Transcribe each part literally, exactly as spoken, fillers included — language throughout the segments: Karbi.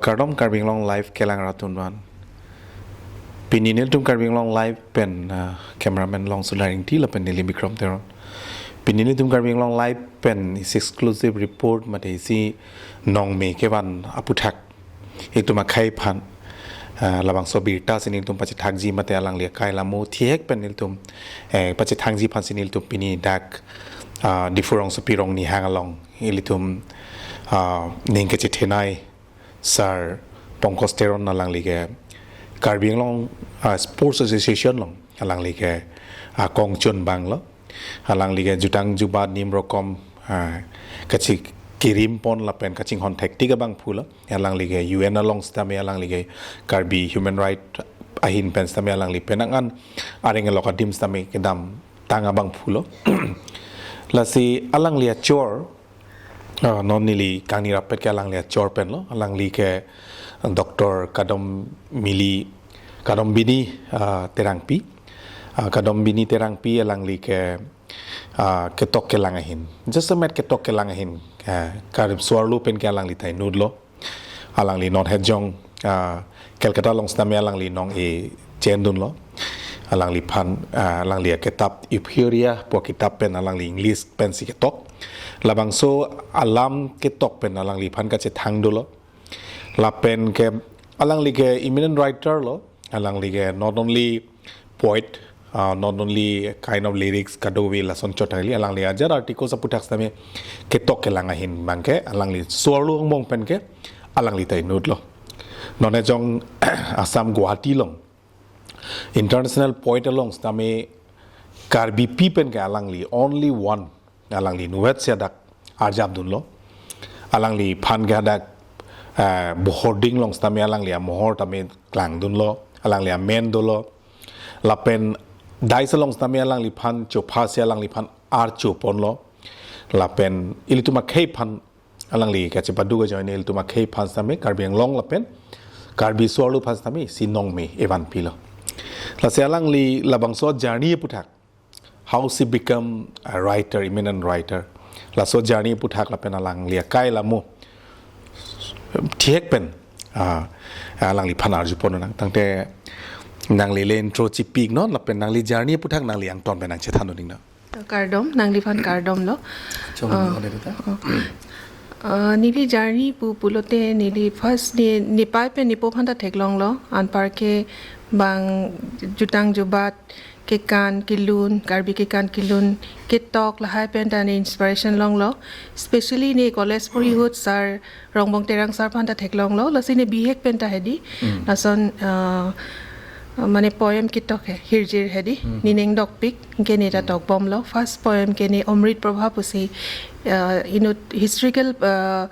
Kardom Karbi Anglong Live kelang rat atum aphan. Pini nelitum Karbi Anglong Live pen, ah, cameraman Longson Ingti lapen neli Bikram Teron. Pini nelitum Karbi Anglong Live pen isi exclusive report mate isi nongme kevan aputhak itum akhei aphan, ah, labangso abirta si nelitum pachethakji mate alangli akai alamo thihek pen nelitum, eh, pachethakji aphan si nelitum pini dak, ah, Diphu rongsopi Rongnihang along ilitum, ah, ning kachethenei Sir Pankaj Teron alangli ke Karbi Anglong, ah, Sports Association along alangli ke, ah, kongchunbang lo. Alangli ke jutang jubat nim rokom, ah, kachikirim pon lapen kachinghon thektik abangphu lo. Alangli ke U N along sitame alangli ke Karbi Human Right ahin pen sitame alangli penang an areng alok adim sitame kedamtang abangphu lo. Lasi alangli achor, ah, non neli kangni rapet ke alangli achor pen lo. Alangli ke Doctor Kadombili, Kadombini, ah, Terangpi. Ah, Kadombini Terangpi alangli ke, ah, ketok kelang ahin. Just a met ketok kelang ahin. Ah, Karbi so-arlo pen ke alangli ta inut lo. Alangli non hejong, ah, Calcutta along sitame alangli nong-e chendun lo. Alangliphan, ah, alangli akitap Euphoria pu akitap pen alangli English pensi ketok. Labangso alam ketok pen alangliphan kachethang dolo. Lapen ke alangli ke eminent writer lo. Alangli ke not only poet, uh, not only kind of lyrics kadokave lason chot kali, alangli ajat articles aputhak sitame ketok kelang ahin abang ke alangli so-arlo angbong pen ke alangli ta inut lo. Non hejong Assam Guwahati along international poet along sitame Karbipi pen ke alangli only one alangli inutvet si hadak arjap dunlo. Alangliphan ke hadak, eh, bohording along sitame alangli amohor tame klang dunlo. Alangli amen dolo. Lapen dais along sitame alangliphan chopha si alangliphan archo ponlo. Lapen ilitum akhei aphan alangli kachepadu kajoine ilitum akhei aphan sitame Karbi Anglong lapen Karbi so-arlo aphan sitame isi nongme evan pilo. Lasi alangli labangso journey aputhak, how she become a writer, eminent writer. Laso journey aputhak lapen alangli akai alamo thihek pen, ah, alangliphan arju ponnang. Tangte nangli le intro chipiknon lapen nangli journey aputhak nangli angton pen nangchethan dun nang. Kardom, nangliphan kardom lo. Chong Ah, lo deta. Ah. Ah, neli journey pu pulote neli first ne, nepei pen nepo aphanta theklonglo. Anparke bang jutang jubat kekan kelun, Karbi kekan kelun, ketok lahai pen ta ne inspiration longlo. Specially ne college puri ahut sir Rongbong Terang sir aphanta theklonglo. Lasi ne bihek pen ta hedi. Hmm. Lason, ah, mane poem ketok he, hirjir hedi. Hmm. Ne ning dokpik, ke ne ta Hmm. tokbomlo. First poem ke ne Omrit Prabha pusi, ah, inut historical, ah,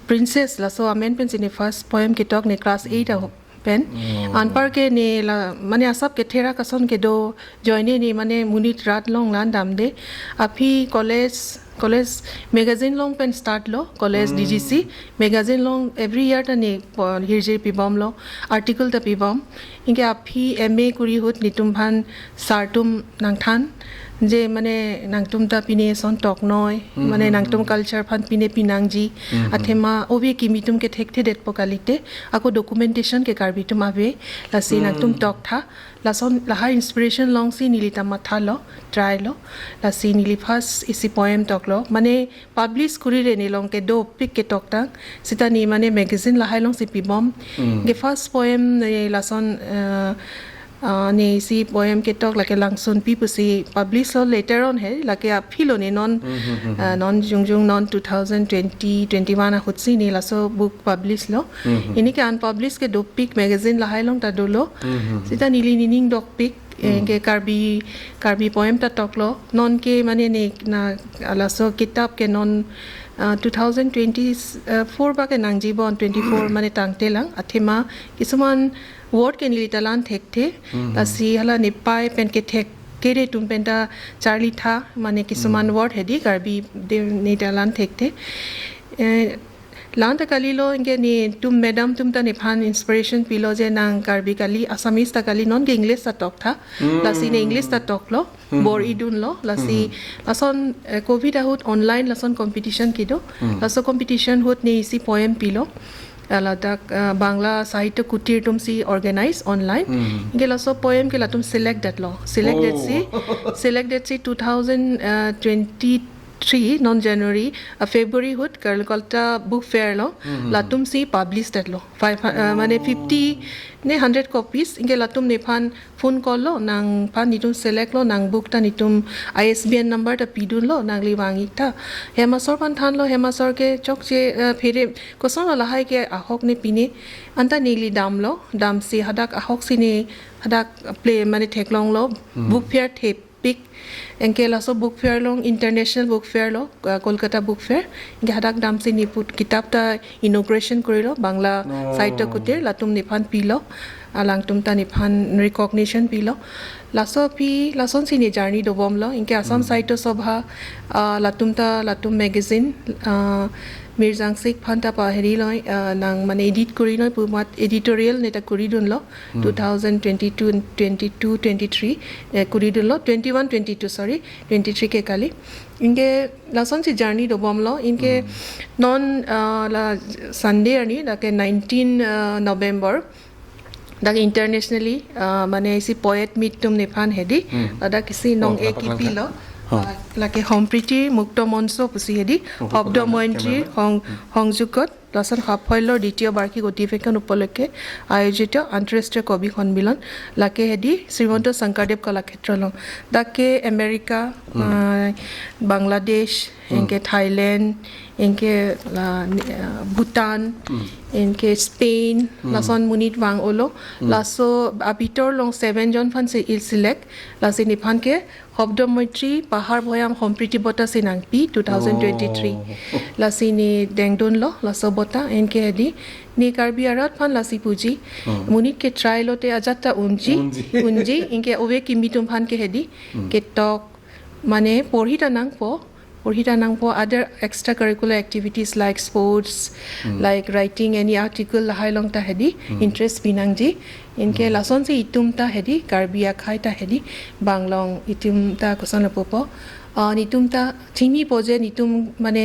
princess laso amen pensi ne first poem ketok ne class eight Hmm. aho pen. Hmm. Anparke ne la, mane asap kethe ra kason kedo ajoine ne mane monit rat along la-an damde. Aphi college, college magazine along pen start lo, college Hmm. D G C magazine along every year ta ne po-, hirjir pibomlo, article ta pibom. Anke aphi M A kuri ahut netum aphan sir atum nangthan je mane nangtum ta pine ason toknoi, Hmm, mane hmm, nangtum hmm. culture aphan pine pinangji, Hmm, hmm. athema ove kimi atum ke thekthedetpo kalite, ako documentation ke Karbi atum ave, lasi Hmm. nangtum toktha, lason lahai inspiration longsi neli ta mathalo, trylo, lasi neli first isi poem toklo, mane publish kurire ne along ke dopik ketoktang, seta ne mane magazine lahai alongsi pibom. Hmm. Ke first poem ne lason, eh, ah, ne isi poem ketok lake Langsunpi pusi publish lo later on he, lake aphi lo ne non, Hmm, hmm, hmm, ah, hmm. non jongjong non two thousand twenty, twenty-one ahutsi ne laso book publish lo. Hmm, hmm. Anke unpublish ke dopik magazine lahai along ta dolo. Hmm, hmm, hmm. Seta neli nening dokpik, eh, Hmm. ke Karbi, Karbi poem ta toklo. Non ke mane ne na laso kitap ke non, ah, two thousand twenty-four ba ke nangjibom, twenty-four mane tangte lang. Athema kisuman word ke neli ta la-an thekthe. Hmm. Lasi hala nepei pen kethek kere atum pen ta charlitha, mane kisuman Hmm. word hedi Karbi de ne ta la-an thekthe. Eh, la-an ta kalilo, anke netum madam atum ta nephan inspiration pilo je nang Karbi kali, Assamese ta kali, non ke English ta toktha. Hmm. Lasi ne English ta toklo, Hmm. bor-idunlo, lasi Hmm. lason, eh, covid ahut online lason competition kedo. Hmm. Laso competition ahut ne isi poem pilo. Ladak, uh, Bangla Sahitya Kutir atumsi organize online. Hmm. Anke laso poem ke latum select detlo. Select Oh. detsi, select detsi two thousand twenty-three non January, uh, February ahut Kolkata book fair along. Hmm. Latumsi publish detlo. Five, uh, mane Oh. fifty ne hundred copies. Anke latum nephan phone call lo, nangphan netum select lo, nang book ta netum I S B N number ta pidunlo, nangli vang-ik tha. Hem asor aphan thanlo, hem asor ke chokche, eh, phere, kosonlo lahai ke ahok ne pine, anta neli damlo, damsi hadak ahoksi ne, hadak play mane theklonglo, Hmm. book fair thepik, anke laso book fair along international book fair lo, uh, Kolkata book fair. Anke hadak damsi ne put kitab ta inauguration korilo, Bangla Oh. Sahitya Kutir, latum nephan pilo, alangtum ta nephan recognition pilo. Laso pi, lasonsi ne journey dobomlo, anke Assam Hmm. Sahitya Sabha, uh, latum ta, latum magazine, uh, Mirjang Sik aphan ta paherilo, uh, nang mane edit korilo, pu amat editorial ne ta koridunlo, Hmm. two thousand twenty-two, twenty-two, twenty-three, eh, koridunlo, twenty-one, twenty-two, sorry, twenty-three ke kali. Anke lasonsi journey dobomlo, anke Hmm. non, ah, la Sunday arni, lake nineteen, ah, November, dak internationally, ah, mane isi poet meet atum nephan hedi, Hmm. ladak isi Oh, nong-e napak lang kipilo, ha? Oh. ah, lake Hompriti Mukto Moncho pusi hedi, Oh, Hobdo napak lang Mointri camera. Hong, Hmm. Hongjukot, lason সাফল্যৰ দ্বিতীয় বাৰ্ষিক অধিৱেশন উপলক্ষে আয়োজিত আন্তঃৰাষ্ট্ৰীয় কবি সন্মিলন, lake hedi Srimanto Sankardev Kalakshetra along. Dak ke America, Hmm. ah, Bangladesh, Hmm. anke Thailand, anke la, ah, Bhutan, Hmm. anke Spain, Hmm. lason monit vang-olo. Hmm. Laso abitor along seven jon aphansi il select, lasi nephan ke Hobdo Mointri Pahar Bhoyam Hompriti Bota si nangpi two thousand twenty-three. Oh. Lasi ne dengdunlo, laso bota, anke hedi, ne Karbi arat aphan lasi puji. Hmm. Monit ke try lote ajat ta unji, Unji. unji, anke ove kimi atum aphan ke hedi, Hmm. ketok, mane porhi ta nangpo, porhi ta nangpo, other extracurricular activities like sports, Hmm. like writing any article lahai along ta hedi, Hmm. interest pinangji. Anke Hmm. lasonsi itum ta hedi, Karbi akhei ta hedi, Bangla along itum ta kosonlo pupo. Ah, netum ta chinipo je netum mane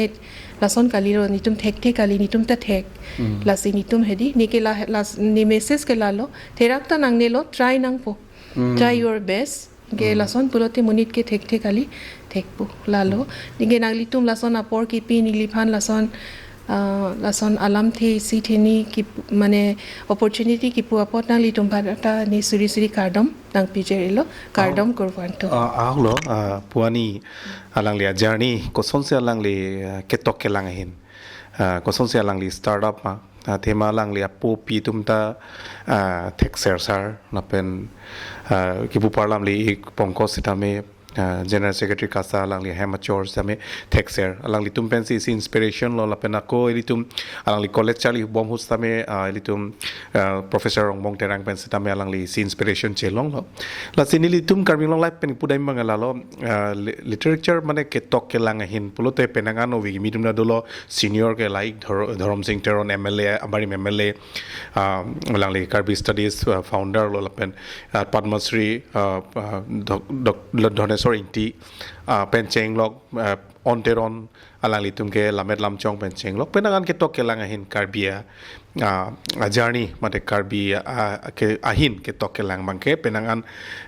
lason kalilo, netum thekthe kali, netum ta thek. Hmm. Lasi netum hedi, ne ke la, las, ne message ke lalo, therak ta nangnelo, try nangpo. Hmm. Try your best. Anke Hmm. lason pulote monit ke thekthe kali, thekpo lalo. Anke nanglitum lason apor kipi neliphan lason, ah, lason alamthe isi theni kip-, mane opportunity kipu apot nanglitum aphan ta ne suri suri kardom nangpijirlo, kardom Aho. kurvanto. Ah, ahoklo, ah, pu ani alangli a-journey, kosonsi alangli, ah, ketok kelang ahin. Ah, kosonsi alangli startup ma, ah, athema alangli apo api atum ta, ah, thekser sar, lapen, ah, kipu parlam li ik Pankaj sitame, ah, General Secretary KASA alangli hem achor sitame thekser. Alanglitum pensi isi inspiration lo, lapen ako ilitum alangli college charlibom ahut sitame, ah, ilitum, ah, Professor Rongbong Terang pen sitame alangli isi inspiration chelonglo. Lasi nelitum Karbi Anglong Live pen pudam abang lalo, ah, li-, literature mane ketok kelang ahin pulote penang an ove kimi atum ta dolo, senior ke like Dhor-, Dhorom Sing Teron M L A, abarim M L A, ah, alangli Karbi Studies, ah, founder lo lapen, ah, Padma Shri, ah, ah, Dok-, Dok-, Dhoneswar Ingti, ah, pen chenglok, ah, Onteron, alanglitum ke lammet lamchong pen chenglok. Penang an ketok kelang ahin Karbi a, ah, a-journey mate Karbi a, a, ke ahin ketok kelang abang ke penang an,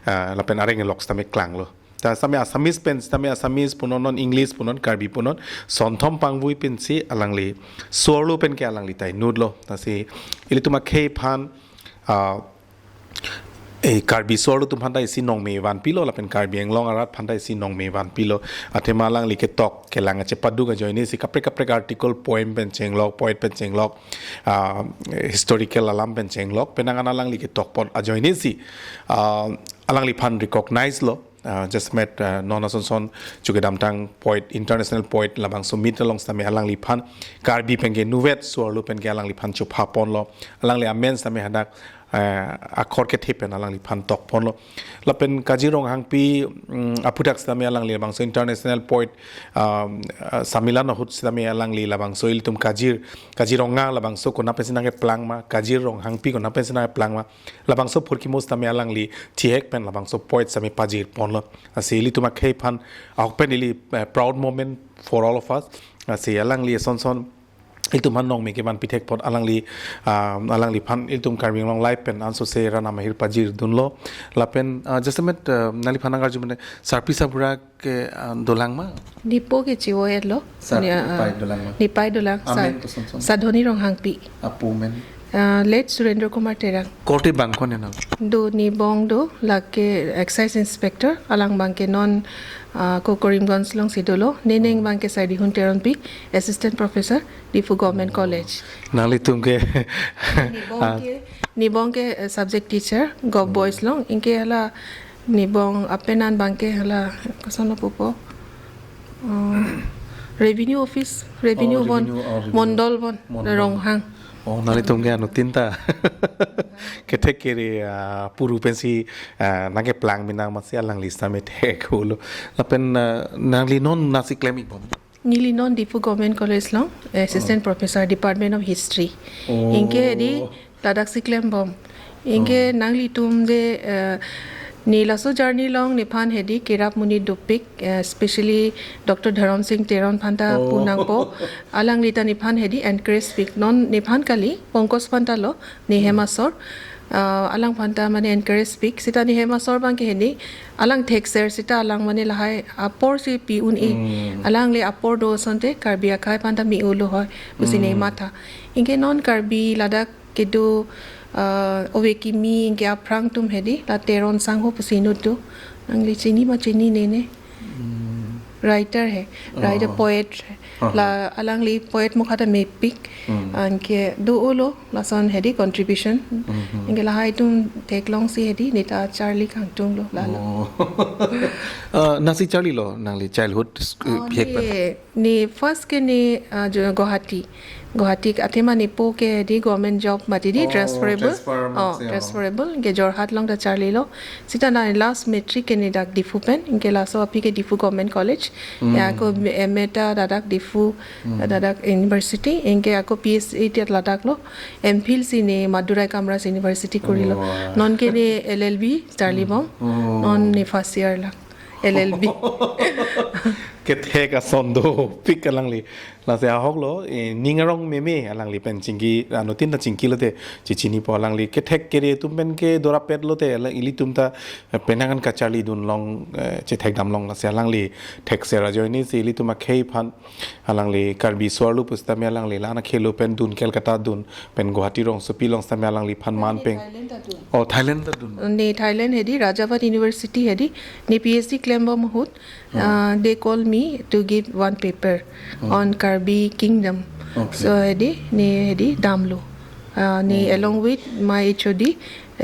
ah, lapen areng lok sitame klanglo. Ta sitame Assamese pen, sitame Assamese punon non English punon Karbi punon, sonthom pangvui pensi alangli so-arlo pen ke alangli ta inutlo. Lasi ilitum akhei aphan, ah, eh, Karbi so-arlo atum aphan ta isi nongme vanpilo, lapen Karbi Anglong arat aphan ta isi nongme vanpilo. Athema alangli ketok kelang achepaduk ajoinesi kaprek kaprek article, poem pen chenglok, poet pen chenglok, ah, historical alam pen chenglok, penang an alangli ketok apot ajoinesi, ah, alangliphan recognize lo. Ah, jasemet, ah, non ason son chu kedamtang poet, international poet labangso meet along sitame alangliphan Karbi pen ke inutvet, so-arlo pen ke alangliphan chopha ponlo. Alangli amen sitame hadak, ah, akhor kethe pen alangliphan tok ponlo. Lapen Kaji Ronghangpi, mm, aphuthak sitame alangli labangso international poet, ah, ah, Sammilan ahut sitame alangli labangso ilitum Kajir, Kajir Ronghang labangso konat pensi nangkeplang ma, Kajir Ronghangpi konat pensi nangkeplang ma, labangso phurkimo sitame alangli thihek pen labangso poet sitame pajir ponlo. Lasi ilitum akhei aphan ahok pen ili, eh, proud moment for all of us. Lasi alangli ason son ilitum aphan nong me kevan pithek apot alangli, ah, alangliphan ilitum Karbi Anglong Live pen ansose ran amahir pajir dunlo. Lapen, ah, jasemet, ah, nangliphan nang arju mene sarpi sabura ke, ah, dolang ma? Nepo ke chiwo etlo. Sar Ni, ah, pai dolang ma? Nepai dolang. Amen Sa-, koson son? Sadhoni Ronghangpi. Apo amen? Ah, late Surendra Kumar Terang. Korte bang ko-an nang? Do, nebong do, lake excise inspector, alang abang ke non, ah, ko Karimganj alongsi dolo, neneng abang ke Saidihun Teronpi, assistant professor, Diphu Government College. Nanglitum ke Nebong ah, ke, nebong ke, eh, subject teacher, Govt Boys along, anke hala nebong apenan abang ke hala, koson pupo? Oh, revenue office, revenue Oh, bon, revenue, oh, revenue. Mondol bon, Mondol. Ronghang. Oh, nanglitum ke anuttin ta kethek kere, ah, puru pensi, ah, nangkeplang mi nang masi alangli sitame thek holo. Lapen, ah, nangli non nasi klem-ik bom? Neli non Diphu Government College along, assistant Oh. professor, Department of History. Oh. Anke hedi ladaksi klem bom. Anke Oh. nanglitum je, eh, ne laso journey along nephan hedi kerap monit dopik, eh, especially Doctor Dharam Singh Teron aphan ta Oh. pu nangpo. Alangli ta nephan hedi encourage pik. Non nephan kali, Pankaj aphan ta lo, ne hem asor. Ah, alangphan ta mane encourage pik. Sita ne hem asor abang ke hedi, alang thekser sita alang mane lahai apor si pi un-e. Hmm. Alangli apor do asonte Karbi akhei aphan ta me-olo hoi, pusi ne Hmm. matha. Anke non Karbi ladak kedo, ah, ove kimi anke aphrang atum hedi, la Teron sangho pusi inut do. Nangli chini ma chinine ne? Hmm. Writer he, writer Oh. poet he. Aha. La alangli poet mokha ta mepik. Hmm. Anke do-olo, lason hedi contribution. Mhm. Anke lahai atum theklongsi hedi, ne ta charli kangtunglo, lalo. Oh. Ah, nasi charlilo, nangli childhood, uh, Oh, bihek pen? ne, ne first ke ne, ah, jo Guwahati. Guwahati athema nepo ke hedi government job mati hedi Oh, transferable. transfer Oh, mati, oh. transferable. Anke Jorhat along ta charlilo. Sita na last matric ke ne dak Diphu pen. Anke laso aphi ke Diphu Government College. Hmm. Ya ako M A ta ladak Diphu, Hmm. ladak university. Anke ako P H D ta ladak lo. M Phil si ne Madurai Kamras University korilo. Wow. Non ke ne L L B charli Hmm. bom. Oh. Non ne first year lang. L L B. Kethek ason dopik alangli. Lasi ahok lo, eh, ning arong meme alangli pen chingki, anuttin ta chingki lote, chechinipo alangli. Kethek kere atum pen ke dorapet lote, la ilitum ta, eh, penang an kacharli dun long, eh, chethek dam long lasi alangli thekser ajoine si ilitum akhei aphan alangli Karbi so-arlo pusitame alangli la-an akhei lo pen dun Kolkata dun pen Guwahati rongsopi along sitame alangliphan man Thailand, peng. Thailand ta dun. Oh, Thailand ta dun. Ne Thailand hedi, Rajabhat University hedi, ne P H D klem bom ahut, Hmm. uh, they call me to give one paper Hmm. on Karbi Kingdom. Okay. So hedi, ne hedi damlo. Uh, ne Hmm. along with my H O D,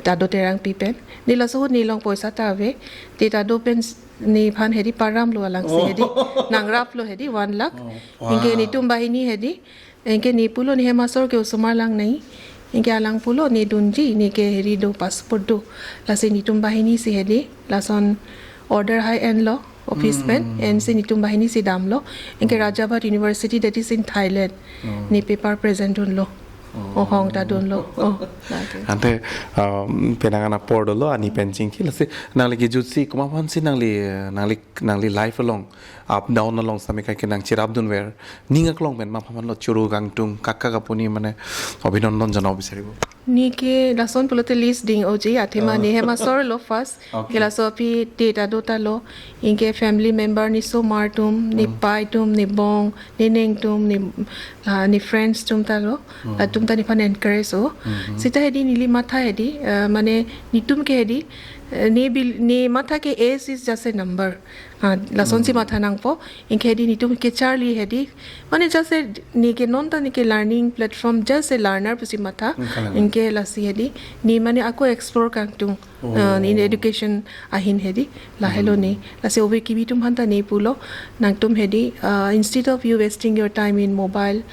Tado Terangpi pen. Ne laso ahut ne along poisa ta ave, te Tado pen s-, nephan hedi paramlo alangsi Oh. hedi. Nangraplo hedi, one lakh. Oh, Anke wow. netum banghini hedi, anke ne pulo ne hem asor ke osomar lang nai. Anke alang pulo ne dunji, ne ke hedi do passport do. Lasi netum banghini si hedi, lason order hai enlo, office pen, Hmm. ensi netum banghini si damlo. Anke Hmm. Rajabhat University, that is in Thailand. Hmm. Ne paper present dunlo. Oh. Oh, hong ta dunlo. Oh, lake. Ante, um, penang an apor dolo, ani pen chingki, lasi nangli kejutsi, komat aphansi nangli, nangli, nangli life along, up down along sitame kaike nangcherap dunver, ning aklong pen ma aphan lo choro kangtung, kaka kapuni mane, abhinondan jana bisaribo. Ne ke lason pulote list ding oji, athema Oh. ne hem asor lo first, Okay. ke laso aphi te Tado ta lo, anke family member ne osomar atum, ne Hmm. pai atum, ne bong, ne neng atum, ne, ah, ne friends atum ta lo, Hmm. latum ta nephan encourage o. Mhm. Sita hedi neli matha hedi, ah, mane netum ke hedi, eh, ne bil-, ne matha ke age is just a number. Ah, lasonsi Hmm. matha nangpo, anke hedi netum kecharli hedi. Mane just a, ne ke non ta ne ke learning platform, just a learner pusi matha. Hmm, kalang. Anke lasi hedi, ne mane ako explore kangtung. Oh. Uh, in education ahin hedi, lahelo Hmm. ne. Lasi ove kimi atum aphan ta ne pulo, nangtum hedi, uh, instead of you wasting your time in mobile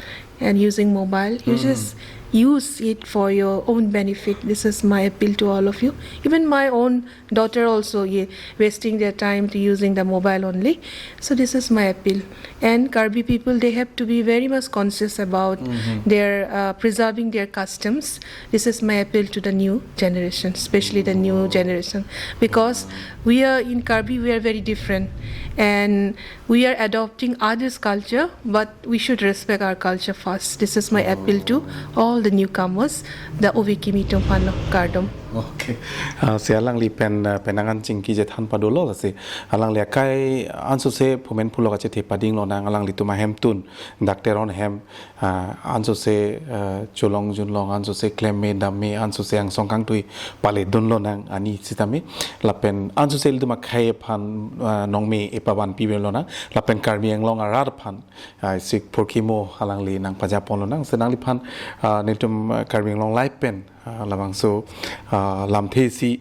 and using mobile, you Hmm. just use it for your own benefit. This is my appeal to all of you. Even my own daughter also, ye, wasting their time to using the mobile only. So this is my appeal. And Karbi people, they have to be very much conscious about their uh, preserving their customs. This is my appeal to the new generation, especially the new generation, because we are in Karbi, we are very different, and we are adopting others' culture, but we should respect our culture first. This is my appeal to all the newcomers, the Ove Kimi atum aphanlo kardom. Okay. Uh, si alangli pen uh, penangan chingki je than padolo lasi alangli akai ansose phumen phulok achethe pading lonang, alanglitum ahemtun dak Teron hem uh, ansose uh, cholong junlong, ansose klem me dam me, ansose angsong kangtui pale dun lonang ani sitame, lapen ansose ilitum akhei aphan uh, nongme epavan pibe lonang, lapen Karbi Anglong arat aphan uh, sik phurkimo alangli nangpajapon lonang. Si nangliphan uh, nelitum uh, Karbi Anglong Live pen uh, labangso uh, lamthe si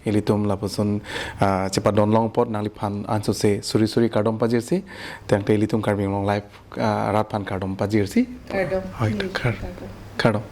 ilitum lapuson uh, chepadon long apot nangliphan ansose suri suri kardom pajirsi, tangte ilitum Karbi Anglong Live uh, arat aphan kardom pajirsi. Kardom. Oi, kar- kardom.